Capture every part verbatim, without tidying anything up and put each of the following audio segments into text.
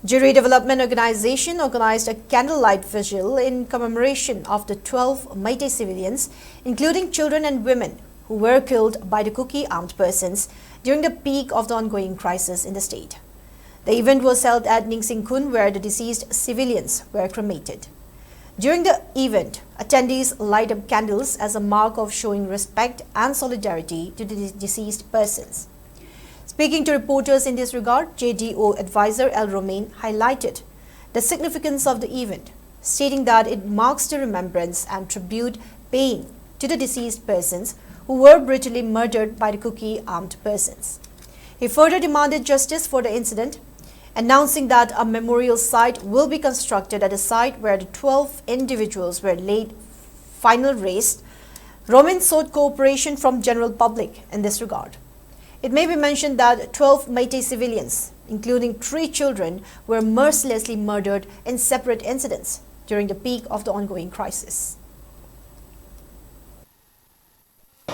Jiri Development Organization organized a candlelight vigil in commemoration of the twelve Meitei civilians, including children and women, who were killed by the Kuki armed persons during the peak of the ongoing crisis in the state. The event was held at Ningsingkhun, where the deceased civilians were cremated. During the event, attendees light up candles as a mark of showing respect and solidarity to the de- deceased persons. Speaking to reporters in this regard, J D O advisor L Romain highlighted the significance of the event, stating that it marks the remembrance and tribute paying to the deceased persons who were brutally murdered by the Kuki armed persons. He further demanded justice for the incident, announcing that a memorial site will be constructed at the site where the twelve individuals were laid final rest. Romain sought cooperation from general public in this regard. It may be mentioned that twelve Meitei civilians, including three children, were mercilessly murdered in separate incidents during the peak of the ongoing crisis.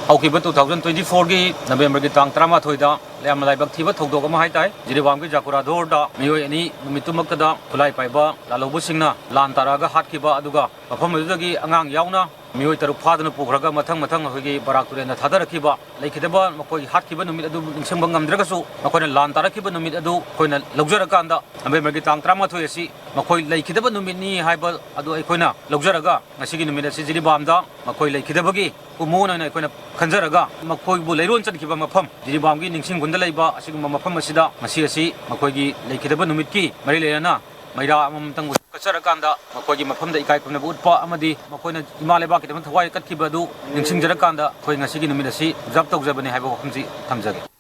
ꯍꯧꯈꯤꯕ two thousand twenty fourꯒꯤ Novemberꯒꯤ ꯇꯥꯡ ꯇꯔꯥꯃꯥꯊꯣꯏꯗ ꯌꯥꯝꯅ ꯂꯥꯏꯕꯛ ꯊꯤꯕ ꯊꯧꯗꯣꯛ ꯑꯃ ꯍꯥꯏꯇꯥꯏ, ꯖꯤꯔꯤꯕꯥꯝꯒꯤ ꯖꯥꯀꯨꯔꯥꯗꯣꯔꯗ ꯃꯤꯑꯣꯏ ꯑꯅꯤ ꯅꯨꯃꯤꯠꯇꯨꯃꯛꯇꯗ ꯈꯨꯠꯂꯥꯏ ꯄꯥꯏꯕ ꯂꯥꯜꯍꯧꯕꯁꯤꯡꯅ ꯂꯥꯟ ꯇꯥꯔꯛꯑꯒ ꯍꯥꯠꯈꯤꯕ, ꯑꯗꯨꯒ ꯃꯐꯝ ꯑꯗꯨꯗꯒꯤ ꯑꯉꯥꯡ ꯌꯥꯎꯅ ꯃꯤꯑꯣꯏ ꯇꯔꯨꯛ ꯐꯥꯗꯨꯅ ꯄꯨꯈ꯭ꯔꯒ ꯃꯊꯪ ꯃꯊꯪ ꯑꯩꯈꯣꯏꯒꯤ ꯕꯔꯥꯛ ꯇꯨꯔꯦꯜꯗ ꯊꯥꯗꯔꯛꯈꯤꯕ, ꯂꯩꯈꯤꯗꯕ ꯃꯈꯣꯏ ꯍꯥꯠꯈꯤꯕ ꯅꯨꯃꯤꯠ ꯑꯗꯨ ꯅꯤꯡꯁꯤꯡꯕ ꯉꯝꯗ꯭ꯔꯒꯁꯨ, ꯃꯈꯣꯏꯅ ꯂꯥꯟ ꯇꯥꯔꯛꯈꯤꯕ ꯅꯨꯃꯤꯠ ꯑꯗꯨ ꯑꯩꯈꯣꯏꯅ ꯂꯧꯖꯔꯀꯥꯟꯗ, Novemberꯒꯤ ꯇꯥꯡ ꯇꯔꯥꯃꯥꯊꯣꯏ ꯑꯁꯤ ꯃꯈꯣꯏ ꯂꯩꯈꯤꯗꯕ ꯅꯨꯃꯤꯠꯅꯤ ꯍꯥꯏꯕ ꯑꯗꯨ ꯑꯩꯈꯣꯏꯅ ꯂꯧꯖꯔꯒ, ꯉꯁꯤꯒꯤ ꯅꯨꯃꯤꯠ ꯑꯁꯤ ꯖꯤꯔꯤꯕꯥꯝꯗ ꯃꯈꯣꯏ ꯂꯩꯈꯤꯗꯕꯒꯤ ꯀꯨꯝꯑꯣꯟ ꯑꯣꯏꯅ ꯑꯩꯈꯣꯏꯅ ꯈꯟꯖꯔꯒ, ꯃꯈꯣꯏꯕꯨ ꯂꯩꯔꯣꯟ ꯆꯟꯈꯤꯕ ꯃꯐꯝ, ꯖꯤꯔꯤꯕꯥꯝꯒꯤ ꯅꯤꯡꯁꯤꯡ ꯈꯨꯟꯗ ꯂꯩꯕ ꯑꯁꯤꯒꯨꯝꯕ ꯃꯐꯝ ꯑꯁꯤꯗ ꯉꯁꯤ ꯑꯁꯤ ꯃꯈꯣꯏꯒꯤ ꯂꯩꯈꯤꯗꯕ ꯅꯨꯃꯤꯠꯀꯤ ꯃꯔꯤ ꯂꯩꯅꯅ ꯃꯩꯔꯥ ꯑꯃꯃꯝꯇꯪ ꯀꯠꯆꯔꯀꯥꯟꯗ, ꯃꯈꯣꯏꯒꯤ ꯃꯐꯝꯗ ꯏꯀꯥꯏ ꯈꯨꯝꯅꯕ ꯎꯠꯄ ꯑꯃꯗꯤ ꯃꯈꯣꯏꯅ ꯏꯃꯥ ꯂꯩꯕꯥꯛꯀꯤꯗꯃꯛ ꯊꯋꯥꯏ ꯀꯠꯈꯤꯕ ꯑꯗꯨ ꯅꯤꯡꯁꯤꯡꯖꯔꯀꯥꯟꯗ, ꯑꯩꯈꯣꯏ ꯉꯁꯤꯒꯤ ꯅꯨꯃꯤꯠ ꯑꯁꯤ observe ꯇꯧꯖꯕꯅꯤ ꯍꯥꯏꯕ ꯋꯥꯐꯝꯁꯤ ꯊꯝꯖꯒꯦ꯫